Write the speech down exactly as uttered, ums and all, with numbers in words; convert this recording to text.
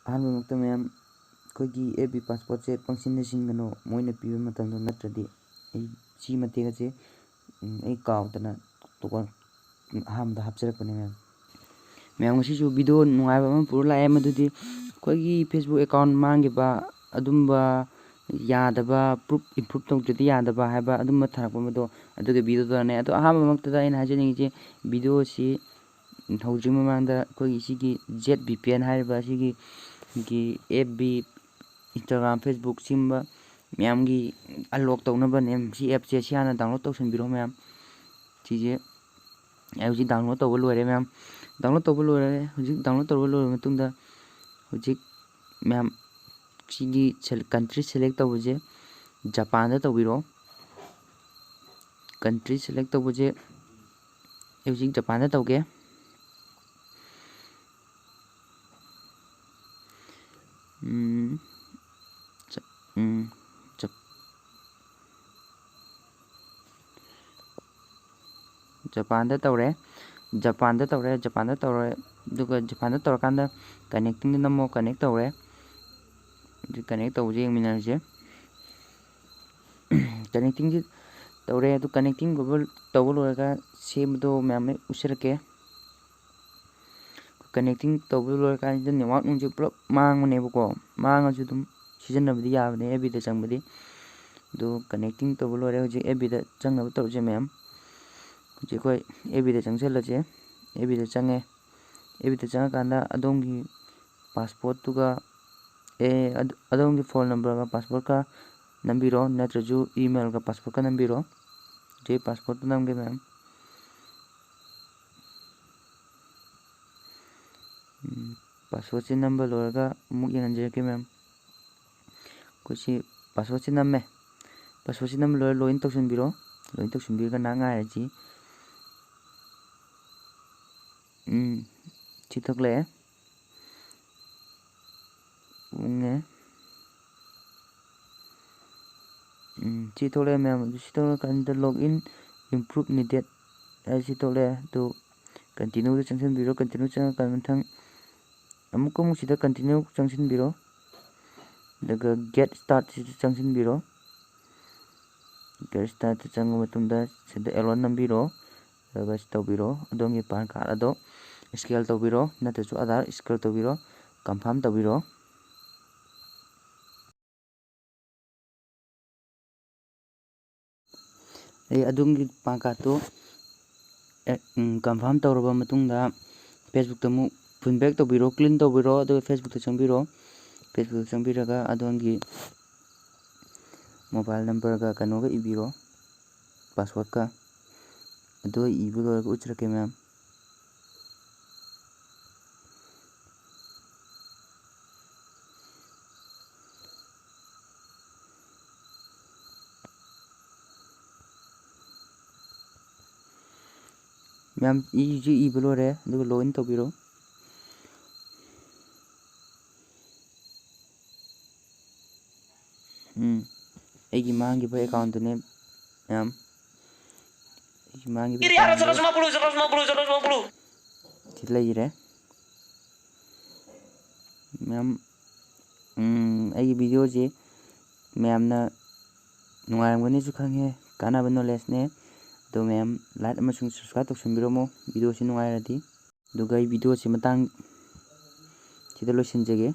ꯑꯍꯥꯟꯕꯃꯛꯇ ꯃꯌꯥꯝ, ꯑꯩꯈꯣꯏꯒꯤ F B passwordꯁꯦ ꯄꯪꯁꯤꯟꯗ ꯁꯤꯟꯒꯅꯨ, ꯃꯣꯏꯅ ꯄꯤꯕ ꯃꯇꯝꯗꯣ ꯅꯠꯇ꯭ꯔꯗꯤ꯫ ꯑꯩ ꯁꯤ ꯃꯇꯦꯛ ꯑꯁꯦ, ꯎꯝ, ꯑꯩ ꯀꯥꯎꯗꯅ ꯇꯣꯉꯥꯟ-, ꯑꯍꯥꯟꯕꯗ ꯍꯥꯞꯆꯔꯛꯄꯅꯦ ꯃꯌꯥꯝ꯫ ꯃꯌꯥꯝ, ꯉꯁꯤꯁꯨ video ꯅꯨꯡꯉꯥꯏꯕ ꯑꯃ ꯄꯨꯔ ꯂꯥꯛꯑꯦ, ꯃꯗꯨꯗꯤ ꯑꯩꯈꯣꯏꯒꯤ Facebook account ꯃꯥꯡꯈꯤꯕ, ꯑꯗꯨꯝꯕ ꯌꯥꯗꯕ, proof improve ꯇꯧꯗ꯭ꯔꯗꯤ ꯌꯥꯗꯕ ꯍꯥꯏꯕ ꯑꯗꯨꯝꯕ ꯊꯥꯔꯛꯄ ꯑꯗꯣ, ꯑꯗꯨꯒꯤ videoꯗꯨꯅꯦ꯫ ꯑꯗꯣ ꯑꯍꯥꯟꯕꯃꯛꯇꯗ ꯑꯩꯅ ꯍꯥꯏꯖꯅꯤꯡꯉꯤꯁꯦ, videoꯁꯤ ꯍꯧꯗ꯭ꯔꯤ ꯃꯃꯥꯡꯗ ꯑꯩꯈꯣꯏꯒꯤ ꯁꯤꯒꯤ Z V P N ꯍꯥꯏꯔꯤꯕ ꯑꯁꯤꯒꯤ, ꯒꯤ F B, Instagram, Facebook ꯁꯤꯒꯨꯝꯕ ꯃꯌꯥꯝꯒꯤ unlock ꯇꯧꯅꯕꯅꯦ꯫ ꯁꯤ appꯁꯦ, ꯁꯤ ꯍꯥꯟꯅ download ꯇꯧꯁꯟꯕꯤꯔꯣ ꯃꯌꯥꯝ꯫ ꯁꯤꯁꯦ ꯑꯩ ꯍꯧꯖꯤꯛ download ꯇꯧꯕ ꯂꯣꯏꯔꯦ ꯃꯌꯥꯝ꯫ Download ꯇꯧꯕ ꯂꯣꯏꯔꯦ꯫ ꯍꯧꯖꯤꯛ download ꯇꯧꯕ ꯂꯣꯏꯔꯕ ꯃꯇꯨꯡꯗ ꯍꯧꯖꯤꯛ ꯃꯌꯥꯝ ꯁꯤꯒꯤ sel-, country select ꯇꯧꯕꯁꯦ ꯖꯄꯥꯟꯗ ꯇꯧꯕꯤꯔꯣ꯫ Country select ꯇꯧꯕꯁꯦ ꯑꯩ ꯍꯧꯖꯤꯛ ꯖꯄꯥꯟꯗ ꯇꯧꯒꯦ꯫ ꯎꯝ, ꯖ-, ꯎꯝ, ꯖꯞ-, ꯖꯄꯥꯟꯗ ꯇꯧꯔꯦ꯫ ꯖꯄꯥꯟꯗ ꯇꯧꯔꯦ, ꯖꯄꯥꯟꯗ ꯇꯧꯔꯦ꯫ ꯑꯗꯨꯒ ꯖꯄꯥꯟꯗ ꯇꯧꯔꯀꯥꯟꯗ connectingꯗ ꯅꯝꯃꯣ, connect ꯇꯧꯔꯦ꯫ ꯑꯗꯨ connect ꯇꯧꯕꯁꯦ ꯌꯦꯡꯃꯤꯟꯅꯔꯁꯦ꯫ Connectingꯁꯤ ꯇꯧꯔꯦ꯫ ꯑꯗꯨ connecting ꯇꯧꯕ, ꯇꯧꯕ ꯂꯣꯏꯔꯒ ꯁꯦꯝꯕꯗꯣ ꯃꯌꯥꯝ ꯑꯩ ꯎꯠꯆꯔꯛꯀꯦ꯫ Connecting ꯇꯧꯕ ꯂꯣꯏꯔꯀꯥꯟꯁꯤꯗ network ꯅꯨꯡꯁꯦ ꯄꯨꯂꯞ ꯃꯥꯡꯕꯅꯦꯕꯀꯣ꯫ ꯃꯥꯡꯉꯁꯨ ꯑꯗꯨꯝ ꯁꯤꯖꯤꯟꯅꯕꯗꯤ ꯌꯥꯕꯅꯦ F Bꯗ ꯆꯪꯕꯗꯤ꯫ ꯑꯗꯨ connecting ꯇꯧꯕ ꯂꯣꯏꯔꯦ꯫ ꯍꯧꯖꯤꯛ F Bꯗ ꯆꯪꯅꯕ ꯇꯧꯔꯁꯦ ꯃꯌꯥꯝ꯫ ꯍꯧꯖꯤꯛ ꯑꯩꯈꯣꯏ F Bꯗ ꯆꯪꯁꯤꯜꯂꯁꯦ꯫ F Bꯗ ꯆꯪꯉꯦ꯫ F Bꯗ ꯆꯪꯉꯀꯥꯟꯗ ꯑꯗꯣꯝꯒꯤ passwordꯇꯨꯒ, ꯑꯦ, ꯑꯗ-, ꯑꯗꯣꯝꯒꯤ phone numberꯒ passwordꯀ ꯅꯝꯕꯤꯔꯣ, ꯅꯠꯇ꯭ꯔꯁꯨ emailꯒ passwordꯀ ꯅꯝꯕꯤꯔꯣ꯫ ꯍꯧꯖꯤꯛ passwordꯇꯨ ꯅꯝꯒꯦ ꯃꯌꯥꯝ꯫ ꯎꯝ, passwordꯁꯦ ꯅꯝꯕ ꯂꯣꯏꯔꯒ ꯑꯃꯨꯛ ꯌꯦꯡꯍꯟꯖꯔꯛꯀꯦ ꯃꯌꯥꯝ꯫ ꯑꯩꯈꯣꯏ ꯁꯤ passwordꯁꯦ ꯅꯝꯃꯦ꯫ Passwordꯁꯦ ꯅꯝꯕ ꯂꯣꯏꯔ login ꯇꯧꯁꯤꯟꯕꯤꯔꯣ꯫ Login ꯇꯧꯁꯤꯟꯕꯤꯔꯒ ꯉꯥꯏꯍꯥꯛ ꯉꯥꯏꯔꯁꯤ꯫ ꯎꯝ, ꯁꯤ ꯊꯣꯛꯂꯛꯑꯦ꯫ ꯎꯪꯉꯦ꯫ ꯎꯝ, ꯁꯤ ꯊꯣꯛꯂꯛꯑꯦ ꯃꯌꯥꯝ꯫ ꯑꯗꯨ ꯁꯤ ꯊꯣꯛꯂꯛꯑꯀꯥꯟꯗ login improve needed ꯍꯥꯏ ꯁꯤ ꯊꯣꯛꯂꯛꯑꯦ꯫ ꯑꯗꯨ continueꯗ ꯆꯪꯁꯤꯟꯕꯤꯔꯣ꯫ Continue ꯆꯪꯉꯀꯥꯟꯗ ꯃꯊꯪ ꯑꯃꯨꯛꯀ ꯑꯃꯨꯛ ꯁꯤꯗ continue ꯆꯪꯁꯤꯟꯕꯤꯔꯣ꯫ ꯑꯗꯨꯒ get startꯁꯤꯗ ꯆꯪꯁꯤꯟꯕꯤꯔꯣ꯫ Get startꯇ ꯆꯪꯉ ꯃꯇꯨꯡꯗ ꯁꯤꯗ allow ꯅꯝꯕꯤꯔꯣ꯫ ꯑꯗꯨꯒ ꯁꯤ ꯇꯧꯕꯤꯔꯣ꯫ ꯑꯗꯣꯝꯒꯤ PAN card ꯑꯗꯣ scan ꯇꯧꯕꯤꯔꯣ, ꯅꯠꯇ꯭ꯔꯁꯨ Aadhaar scan ꯇꯧꯕꯤꯔꯣ, confirm ꯇꯧꯕꯤꯔꯣ꯫ ꯑꯩ ꯑꯗꯣꯝꯒꯤ PAN cardꯇꯨ, ꯑꯦ, ꯎꯝ, confirm ꯇꯧꯔꯕ ꯃꯇꯨꯡꯗ Facebookꯇ ꯑꯃꯨꯛ phone back ꯇꯧꯕꯤꯔꯣ, clean ꯇꯧꯕꯤꯔꯣ, ꯑꯗꯨꯒ Facebookꯇ ꯆꯪꯕꯤꯔꯣ꯫ Facebookꯇ ꯆꯪꯕꯤꯔꯒ ꯑꯗꯣꯝꯒꯤ mobile numberꯒ ꯀꯩꯅꯣꯒ ꯏꯕꯤꯔꯣ, passwordꯀ꯫ ꯑꯗꯨ ꯑꯩ ꯏꯕ ꯂꯣꯏꯔꯒ ꯎꯠꯆꯔꯛꯀꯦ ꯃꯌꯥꯝ꯫ ꯃꯌꯥꯝ, ꯏꯁꯨ ꯏꯕ ꯂꯣꯏꯔꯦ, ꯑꯗꯨꯒ login ꯇꯧꯕꯤꯔꯣ꯫ ꯎꯝ, ꯑꯩꯒꯤ ꯃꯥꯡꯈꯤꯕ accountꯗꯨꯅꯦ ꯃꯌꯥꯝ꯫ ꯑꯩꯒꯤ ꯃꯥꯡꯈꯤꯕ accountꯗꯣ ꯁꯤ ꯂꯩꯔꯦ꯫ ꯃꯌꯥꯝ, ꯎꯝ, ꯑꯩꯒꯤ videoꯁꯤ ꯃꯌꯥꯝꯅ ꯅꯨꯡꯉꯥꯏꯔꯝꯒꯅꯤꯁꯨ ꯈꯪꯉꯦ, ꯀꯥꯟꯅꯕ knowledgeꯅꯦ꯫ ꯑꯗꯣ ꯃꯌꯥꯝ like ꯑꯃꯁꯨꯡ subscribe ꯇꯧꯁꯟꯕꯤꯔꯝꯃꯣ videoꯁꯤ ꯅꯨꯡꯉꯥꯏꯔꯗꯤ꯫ ꯑꯗꯨꯒ ꯑꯩ videoꯁꯤ ꯃꯇꯥꯡ ꯁꯤꯗ ꯂꯣꯏꯁꯤꯟꯖꯒꯦ꯫